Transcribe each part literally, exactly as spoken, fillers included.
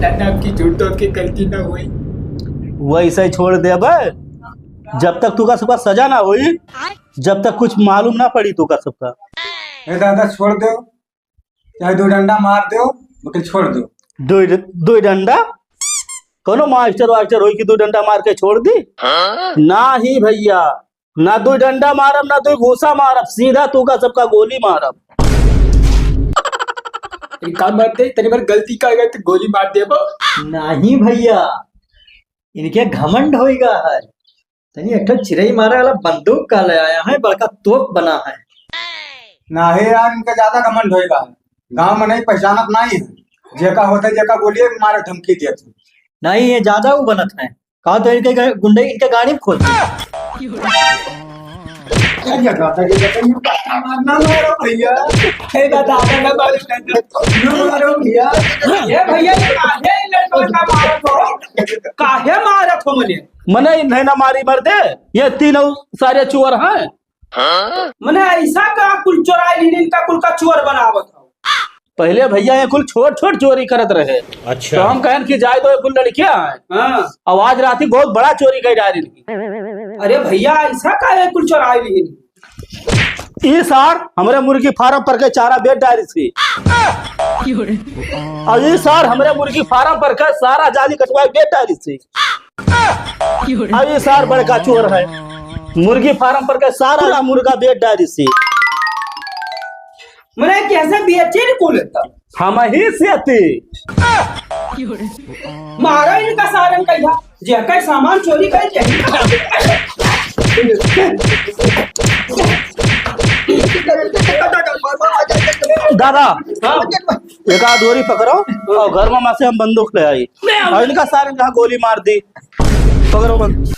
दादा, आपकी झूठ तो आपकी गलती ना हुई। वैसे ही छोड़ देबे, जब तक तुका सबका सजा ना होई, जब तक कुछ मालूम ना पड़ी तुका सबका। ए दादा, छोड़ दो, चाहे दो डंडा मार दो, लेकिन छोड़ दो। दो, दो डंडा? कोनो मास्टर वास्टर होई कि दो डंडा मार के छोड़ दी? ना ही भैया, ना दो डंडा मारब, ना दो घूसा मारब, सीधा तुका सबका गोली मारब। एक काम करते, तनी बार गलती का अगर तो गोली मार देबो। नहीं भैया, इनके घमंड होइगा है। तनी एक ठो चिरई मारे वाला बंदूक का ले आया है, बड़का तोप बना है। नाही यार, इनका ज्यादा घमंड होइगा। गांव में नहीं पहचानत नहीं है, जेका होता है, जेका बोलिए, मारे धमकी देत है। नहीं, ये ज्यादा वो बनत है। कहा तो इनके ग-, गुंडे इनके गाड़ी में खोल दे। क्या, क्या बात है, ये बताइए, ना मारो भैया। हे दादा, ना मारो, ना मारो भैया। ये भैया, ये काहे लड़कों का मारत हो? काहे मारत हो मने? मने इन्हें ना मारी मर्दे, ये तीनों सारे चोर हैं। मने ऐसा का कुल चोराई लीन, इनका कुल का चोर बनावत हो? पहले भैया ये कुल छोट छोट चोरी करत रहे। अच्छा। तो हम कहन कि जाए दो, ये कुल लड़कियां हैं। हाँ। अब आज रात ही बहुत बड़ा चोरी कर डाल इनकी। अरे भैया, ऐसा का है कुल चोराई लीन? ई सार हमरे मुर्गी फार्म पर के चारा बेच डाली थी। और ई सार हमरे मुर्गी फार्म पर के सारा जाली कटवाई बेच डाली थी। और ई सार बड़का चोर है, मुर्गी फार्म पर के सारा मुर्गा बेच डाली थी। मने कैसे बेचे रे कुल तब? हम ही से थी। मारा इनका सारन कहिया, जेकर सामान चोरी करे के। दादा, हाँ। एक आध डोरी पकड़ो और घर में से हम बंदूक ले आई और इनका सारन कहाँ गोली मार दी। पकड़ो बंद।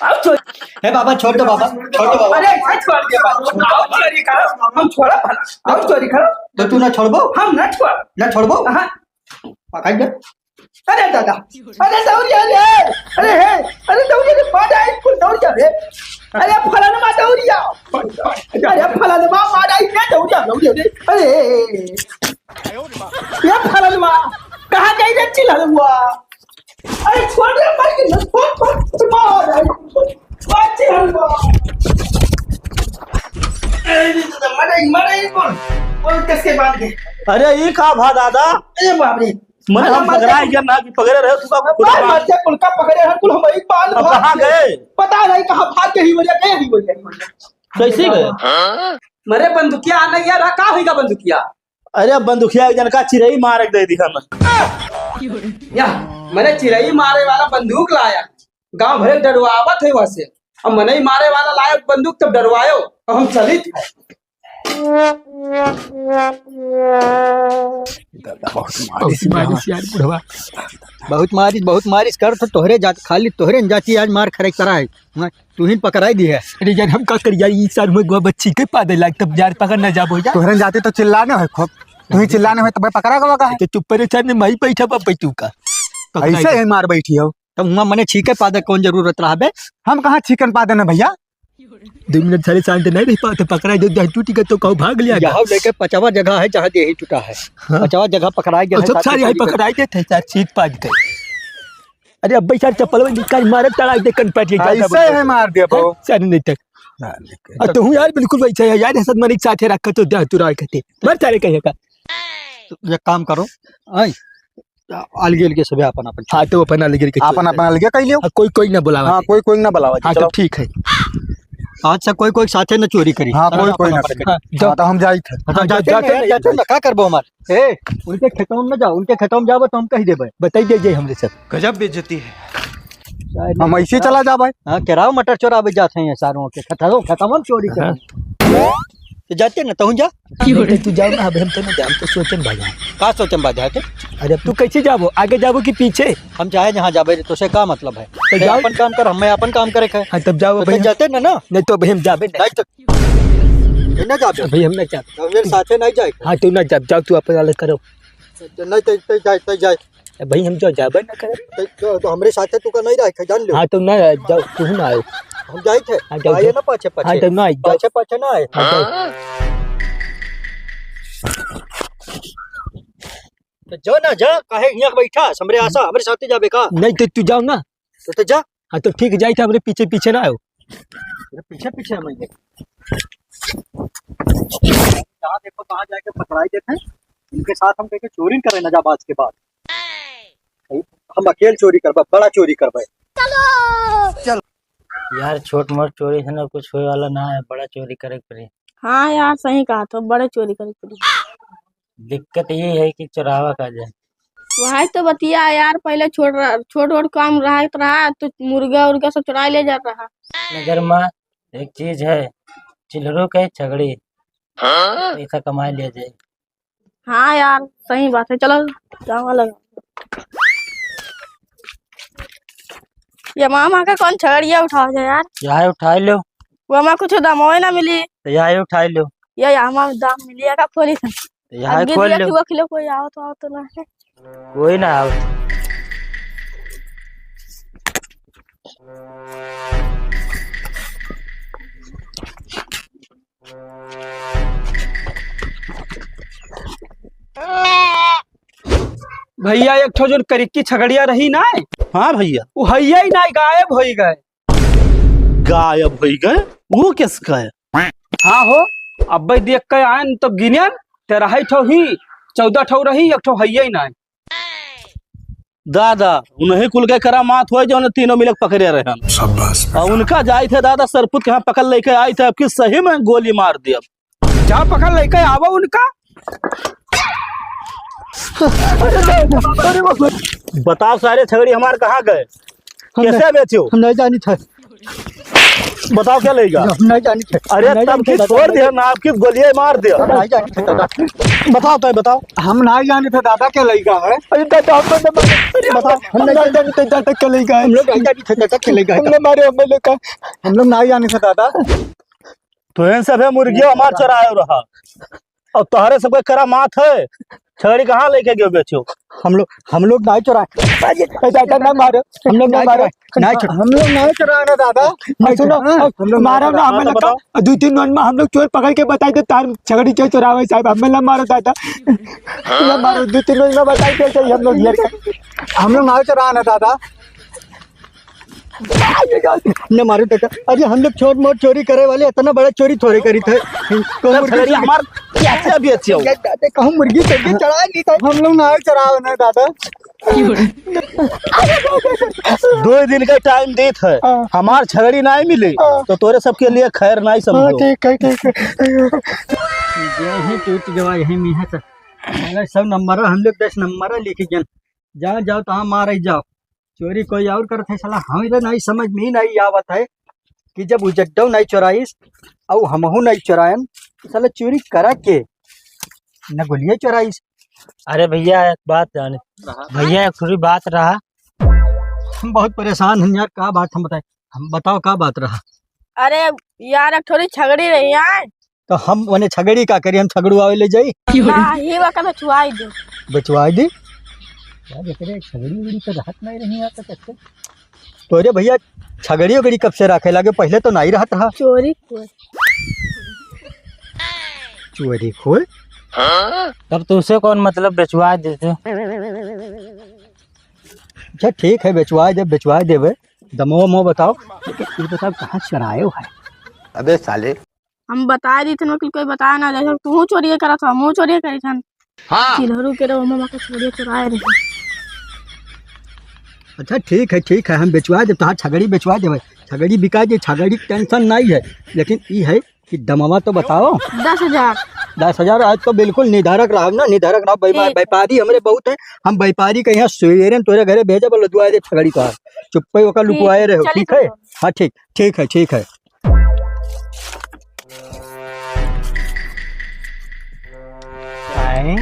आओ छोड़। हे बाबा, छोड़ दो बाबा, छोड़ दो बाबा। अरे, ऐसा छोड़ दे बाबा। आओ चोरी करो, हम छोड़ा भला। आओ चोरी करो। तो तू ना छोड़बो? हम ना छोड़। ना छोड़बो? हाँ। पकड़ दे। अरे दादा, अरे दौड़िया रे, अरे हे, अरे दौड़िया रे, मार आई कुल दौड़िया रे। अरे फलाना मार दौड़िया। अरे फलाना मार आई रे, दौड़िया, दौड़िया रे। अरे। ये फलनवा, कहाँ गई रे चिल्हनवा? अरे छोड़ रे, मर गई, छोड़, छोड़, छोड़, मार, मार चिल्हनवा। अरे, मरे, मरे, बोल, बोल, किसके बांध के? अरे, ई का भा दादा? अरे बाप रे। मने हम अरे, पकड़ा मर गया ना कि पकड़े रहे, तू का खुदा बाप। मर गया, कुल का पकड़े रहे, कुल हम एक बांध अब भाग कहाँ गए। गए? पता नहीं कहाँ भाग के ही वजह, गए ही वजह, ही वजह। कैसे गए? मरे बंदुकिया आना यार, का होइगा बंदुकिया? अरे बंदुकिया एक जन का चिरई मार के दे दी हम। या, मने चिरई मारे वाला बंदूक लाया, गांव भरे डरवावत है वैसे। अब मनई मारे वाला लायक बंदूक तब डरवायो, अब हम चलित है। बहुत मारिस बहुत मारिस यार बुढ़वा। बहुत मारिस, बहुत मारिस कर तो तोहरे जात, खाली तोहरे न जाती आज मार खरे करा है। हाँ, तू ही पकड़ाई दी है। अरे यार, हम का करी यार, ई सार में गोबर छीके पादे लाग, तब यार पकड़ ना जाबो यार। तोहरे जाते तो चिल्लाना है खूब, तू ही चिल्लाना है, तब पकड़ा गवा का है? तो चुप परेशान ने माई बैठा बा बैठू का। पकड़ाई ऐसे दे। ही मार बैठी हो। तब हुआं मने छीके पादे कौन जरूरत रहा बे? हम कहाँ छीकन पादे ना भैया? दो मिनट सारे शांत नहीं रह पाते, पकड़ा दे, जहाँ टूटी का तो कहूँ भाग लिया। यहाँ लेके पचवा जगह है जहाँ देही टूटा है। हाँ। पचवा जगह पकड़ाई गया और है, सब साथ सारे में यही टूटी पकड़ाई देते हैं, सार छीक पाद के। अरे अब भाई सार चप्पल में निकाल मारे, तड़ाई दे कन पैट के हाँ, ज्यादा ऐसे बोल है रहे। मार दिया हाँ, बाबू। सारे नहीं तक। हाँ, नहीं तक। और तू यार बिल्कुल वैसे है यार, हसत मरी साथे रख के तो दे तू राय कहते। मर सारे कहेगा। तो एक काम करो, आई, अलगे अलगे सबे अपन अपन हाँ, तो अपन अलगे अलगे आपन चलते अपन हैं। अलगे कह लियो। हाँ, कोई कोई ना बुलावा हाँ, दे। कोई कोई ना बुलावा दे, हाँ, चलो। तो ठीक है। आज से कोई कोई साथे न चोरी करी। हाँ, कोई अपन कोई ना अपन करी। करी। हाँ, हाँ, जाओ। तो हम जाइत है। हाँ, तो हाँ, जाते जाते हैं, नहीं, जाते जाते हैं, ना, का करबो हमार? ए, उनके खेतों में ना जाओ, उनके खेतों में जाबो तो हम कही देबे। बताई दे जे हमरे सब। गजब बेइज्जती है। शायद हम ऐसे ही चला जाबे। हाँ, केराव मटर चोरावे जात हैं ये सारों के। खेतों, खेतों में चोरी हाँ। करी। तो जाते ना, तहूँ जा। नहीं, तो तू जाओ ना, अब हम तो ना जाओ, हम तो सोचन भाई। का सोचन भाई जाके? अरे, अब तू कैसे जाबो? आगे जाबो कि पीछे? हम चाहे जहाँ जाबे, तो से का मतलब है? तो ते जाओ। अपन काम कर, हमें अपन काम करे के है। हाँ, तब जाओ तो भाई। जाते ना, ना। नहीं, तो भाई हम जाबे नहीं। नहीं तो ये ना जाबे। भाई हम ना जाबे। तो मेरे साथे नहीं जाए। हाँ, तू ना जा, जाओ, तू अपन अलग करो। तो नहीं, तो, तो जाए, तो जाए। ए भाई, हम जो जाबे ना करे। तो, तो, तो हमरे साथे तू का नहीं रहे, जान लो। हाँ, तो ना जाओ, तू ना आओ। हम जाइत है। हाँ, जाओ, आइए जाओ। ना पाछे, पाछे। हाँ, जाओ ना, जाओ। पाछे, पाछे ना आए। हाँ, जाओ। तो जा ना, जा, काहे हियाँ बैठा, हमरे आसा, हमरे साथे जाबे का? नहीं, तो तू जाओ ना। तो, तो जा। हाँ, तो ठीक, जाइत है, हमरे पीछे, पीछे ना आयो। अरे, पीछे, पीछे हम आएंगे। जहाँ देखो, तहाँ जाके पकड़ाई देते हैं। इनके साथ हम कहीं चोरी करे ना जा, आज के बाद। हम अकेल चोरी करबे, बड़ा चोरी करबे। यार, छोट मोट चोरी से ना कुछ होए वाला ना है, बड़ा चोरी करे के पड़ी। हाँ यार, सही कहा तो, बड़ा चोरी करे के पड़ी। दिक्कत ये है कि चोरावा का जाए। वही तो बतिया यार, पहले छोट रहा, छोट वोट काम रहत रहा तो मुर्गा उर्गा सब चुराई ले जात रहा। मगर माँ, एक चीज है, चिल्हरू के छगड़ी, हाँ। पैसा कमाए ले जाए। हाँ यार, सही बात है, चलो जावा लगा। ये मामा का कौन छगड़िया उठावा जाए यार? यहाँ उठाई लो। वो हमार कुछ दामो ना मिली। तो यहाँ उठाई लो। ये हमार दाम मिली का खोली था। तो यहाँ आगे खोल दिया लो। कि वो किलो कोई आओ तो, आओ तो ना है। कोई ना आओ। भैया, एक ठो जोन करिक्की छगड़िया रही ना, हाँ भैया। वो हइया ही ना, गायब होई गए। गायब होई गए? वो किसका है? हाँ हो, अब्बे देख के आयन तब गिनन, तेरह ठो ही, चौदह ठो रही, एक ठो हइया ही ना। दादा, उन्हीं कुल के करामात होए जो उन्हें तीनों मिलक पकड़े रहे हम। शाबाश बेटा। और उनका जाइत है दादा सरपुत के यहाँ पकड़ लेके आइत है, अब की सही में गोली मार दिया। जा पकड़ लेके आवा उनका। अरे बाप रे। बताओ सारे छगड़ी हमार कहाँ गए? हम कैसे नहीं, बेचो? हम नहीं जानी था। बताओ क्या लेगा? हम नहीं जानी थे। अरे हम नहीं तब जानी की थे दादा। छोड़ दिया ना, आपकी गोलियां मार दिया। हम नहीं जानी थे दादा। बताओ तो बताओ। हम नहीं जानी थे दादा क्या लेगा है। अरे दादा, हम तो नहीं मारे। बताओ, हम नहीं जानी थे दादा क्या लेगा है। हम लोग नहीं जानी थे दादा क्या लेगा है। हमने मारे, हम लोग का। हम लोग नहीं जानी थे दादा। तो इन सभे मुर्गियों हमार चराए रहा। अब तोहरे सबके करामात है, छगड़ी कहाँ लेके गयो बेचो? हम लोग, हम लोग नाई चोराए। ए, दादा, ना मारो। हम लोग ना मारो। नाई चोराए। हम लोग नाई चोराए ना, दादा। नाई सुनो, चोराए। हम लोग मारो ना, हमें हाँ, तो लगा। बताओ। दो तीन रोज में हम लोग चोर पकड़ के बताई दे, तार छगड़ी चोर चोरावे साहब, हमें ना मारो, दादा। ना मारो, दो तीन रोज में बताई दे, हम लोग ये हम लोग नाई चोराए ना, दादा। न मारो दादा। अरे हम लोग छोट मोट चोरी करे वाले, इतना बड़ा चोरी थोड़े करी थे। कौन सब मुर्गी छगड़ी चोरी? हमार कैसे अभी अच्छी हो? ये दादा, कहूँ मुर्गी चोरी चढ़ा ली था। हम लोग ना चढ़ाओ ना दादा। दो दिन का टाइम देत है, हाँ। हमार छगड़ी नहीं मिली हाँ। तो तोरे सबके लिए खैर नहीं समझो। हाँ, ठीक है, ठीक है। यही टूट गवा, यही में है तो। अरे सब नंबर हम लोग दस नंबर लेके गए। जहाँ जाओ तहाँ मारे जाओ। चोरी कोई और करत है साला, हमें तो नहीं समझ में ही नहीं आवत है कि जब उजड्डो नहीं चोराइस और हमहू नहीं चोरायन, तो साला चोरी करा के न गोलियां चोराइस। अरे भैया, एक बात जाने, हाँ। भैया, एक थोड़ी बात रहा। हम बहुत परेशान हैं यार, का बात हम बताए, हम बताओ का बात रहा। अरे यार, एक थोड़ी छगड़ी रही है, तो हम ओने छगड़ी का करी, हम छगड़ू आवे ले जाई। ना, ही वक्त बेचवाई दे। बेचवाई दे? यार, एकरे छगड़ी उगड़ी तो रहत नहीं रही यहाँ तक अच्छे। तो अरे भैया, छगड़ी उगड़ी कब से रखे लागे? पहले तो नहीं रहत रहा। चोरी खोर। चोरी खोर? तब तो उसे कौन मतलब बेचवाई देते? अच्छा, ठीक है, बेचवाई दे, बेचवाई देबे। दमवा मो बताओ, ये बताओ कहाँ चुराए हो है? अबे साले। हम बताए दी थन, वकील कोई बताए ना, जैसे तू चोरी करत हो, हमहू चोरी करी थन। हाँ। चिल्हरू के रहो, मामा का छगड़िया चुराए रहे। अच्छा, ठीक है, ठीक है, हम बेचवा देब, तोहार छगड़ी बेचवा देब भाई। छगड़ी बिका जाई, छगड़ी के tension नहीं है, लेकिन ई है कि दमवा तो बताओ। दस हजार। दस हजार आज तो बिल्कुल निधारक रहब ना, निधारक रहब। व्यापा-, ठीक। व्यापारी हमरे बहुत है, हम व्यापारी के यहाँ सवेरे में तोरे घरे भेजब, लदवाए दे छगड़ी तोहार। चुप्पे ओकर ठीक लुकवाए है, रहो, चलिए ठीक है? चलो। हाँ, ठीक, ठीक है, ठीक है। आए,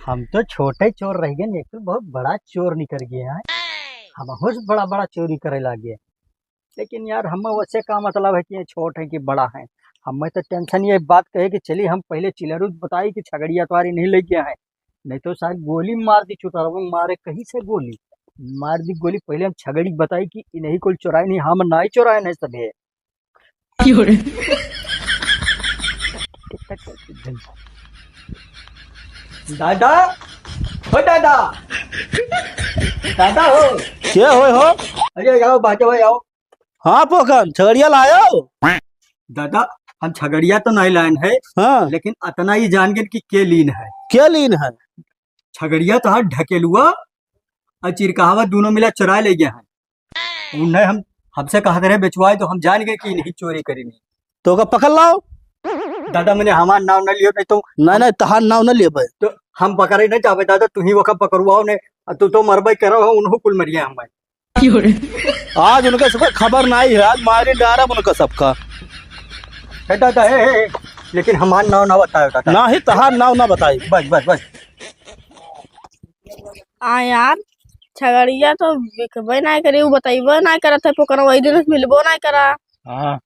हम तो छोटे चोर रह गए, ये तो बहुत बड़ा चोर निकल गया है। हम बहुत बड़ा बड़ा चोरी करे लागे। लेकिन यार, हमें वैसे का मतलब है कि ये छोट है कि बड़ा है? हमें तो tension ये बात कहे कि चलिए हम पहले चिलरू बताई कि छगड़िया तुम्हारी नहीं लेके आए, नहीं तो शायद गोली मार दी चुटरवा, मारे कहीं से गोली। मार दी गोली, पहिले हम छगड़ी क बताई कि इनही कुल चोराए नहीं, हम नाहीं चोराए नहीं सभे। क्यों रे? दादा, ओ दादा, दादा हो। के होय हो? अरे आओ, बाजा भाई आओ। हाँ पोकन, छगड़िया लायो? दादा, हम छगड़िया तो नहीं लायन है, हाँ। लेकिन अतना ही जान गए कि के लीन है। के लीन है? छगड़िया तो हाथ ढकेलुआ और चिरकाहवा दोनों मिला चुराए ले गया है। उन्हें हम, हमसे कहत रहे बेचवाए तो हम जान गए कि नहीं चोरी करेनी। तो ओका पकड़ लाओ। दादा, मने हमार नाव न लियो, नहीं तो नहीं, नहीं, तहार नाव न लेबे। तो हम पकड़े नहीं जाबे दादा, तू ही ओका पकड़वाओ ने, आ तू तो मरबे करो हो, उन्हों कुल मरिया हम भाई। आज उनके सबका खबर नहीं है, आज मारी डारब उनका सबका। हे दादा, हे, हे, हे, लेकिन हमार नाव ना बतायो दादा। ना ही तहार नाव ना बताई। बस, बस, बस। आ यार, छगड़िया तो बिकबे नाहीं करे, उ बतइबे नाहीं करत है, पोकरा वही दिन से मिलबो नाहीं करा। हाँ।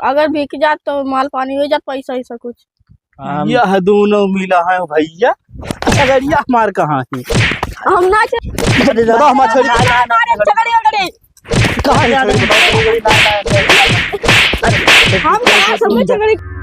अगर बिक जात तो माल पानी हो जात, पैसा वैसा कुछ। हाँ। यह दोनों मिला है भैया, छगड़िया हमार कहाँ है? हम ना च-, अरे दादा, हमार छगड़ी। ना, ना, ना, मारे छगड़ी वगड़ी। कहाँ है छगड़ी? हम कहाँ समझ छगड़ी?